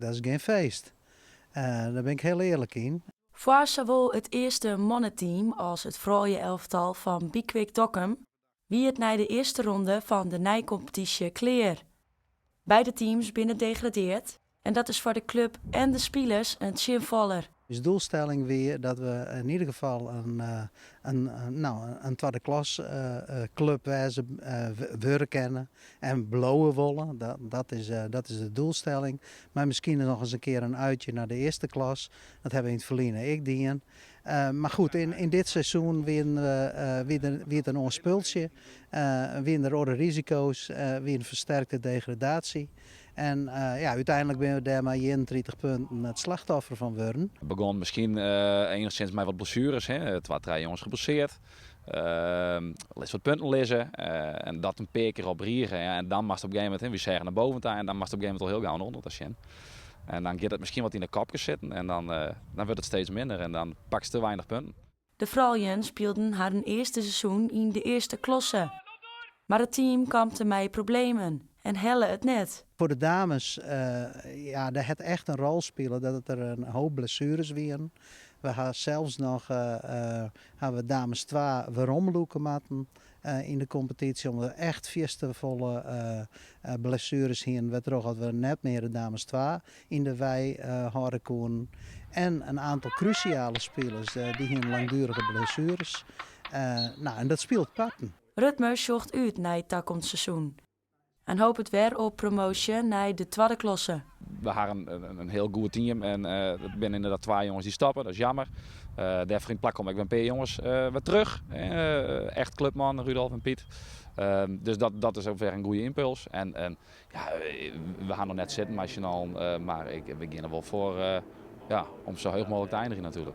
Dat is gjin feest. Dêr bin ik hiel earlik yn. Foar sawol it earste manneteam as it froulju-elftal fan Be Quick Dokkum wie it nei de earste ronde fan de neikompetysje klear. Beide teams binne degradeard en dat is foar de klup en de spilers in tsjinfaller. Us doelstelling wie dat we yn ieder gefal in, in, no, in twadde klas klup wêze wurde kinne en bliuwe wolle. Dat is de doelstelling. Mar miskien noch ris in kear in uitje nei de earste klas. Dat hawwe we yn it ferline ek dien. Mar goed, yn dit seizoen wie it in oar spultsje. Wiene der oare risiko's, wie in fersterkte degradaasje. En ja, úteinlik binne we dêr mei 31 punten it slachtoffer fan wurden. It begûn miskien enigszins mei wat blessueres, hè. Twa, trije jonges geblesseerd. Litst wat punten lizze en dat in pear kear op rige. Ja, en dan moatst op in gegeven momint, hè, wy seagen nei boven ta en dan moatst op in gegeven momint al hiel gau nei ûnder ta sjen. En dan giet it miskien wat yn de kopkes sitten en dan, dan wurdt it steeds minder en dan pakst te weinich punten. De froulju spylden harren earste seizoen yn de earste klasse. Mar it team kampte mei problemen en helle it net. Foar de dames, ja, dêr hat echt in rol spile dat der in hoop blessueres wienen. We ha sels noch hawwe we dames twa weromlûke moatten yn de kompetysje omdat we echt fierste folle blessueres hienen, wêrtroch we net mear de dames twa yn de wei hâlde koenen. En in oantal krúsjale spilers dy hienen langduerige blessueres. No, en dat spilet parten. Rutmer sjocht út nei it takomst seizoen en hopet wer op promoasje nei de twadde klasse. We ha in hiel goed team en der binne ynderdaad twa jonges dy't stoppe, dat is jammer. Dêrfoar yn it plak komme ek wer in pear jonges wer terug. Echt clubman, Rudolf en Piet. Dus dat is wer in goede ympuls. En ja, we ha noch net sitten mei syn allen, mar we geane wol foar ja, om sa heech mooglik te einigjen natuerlik.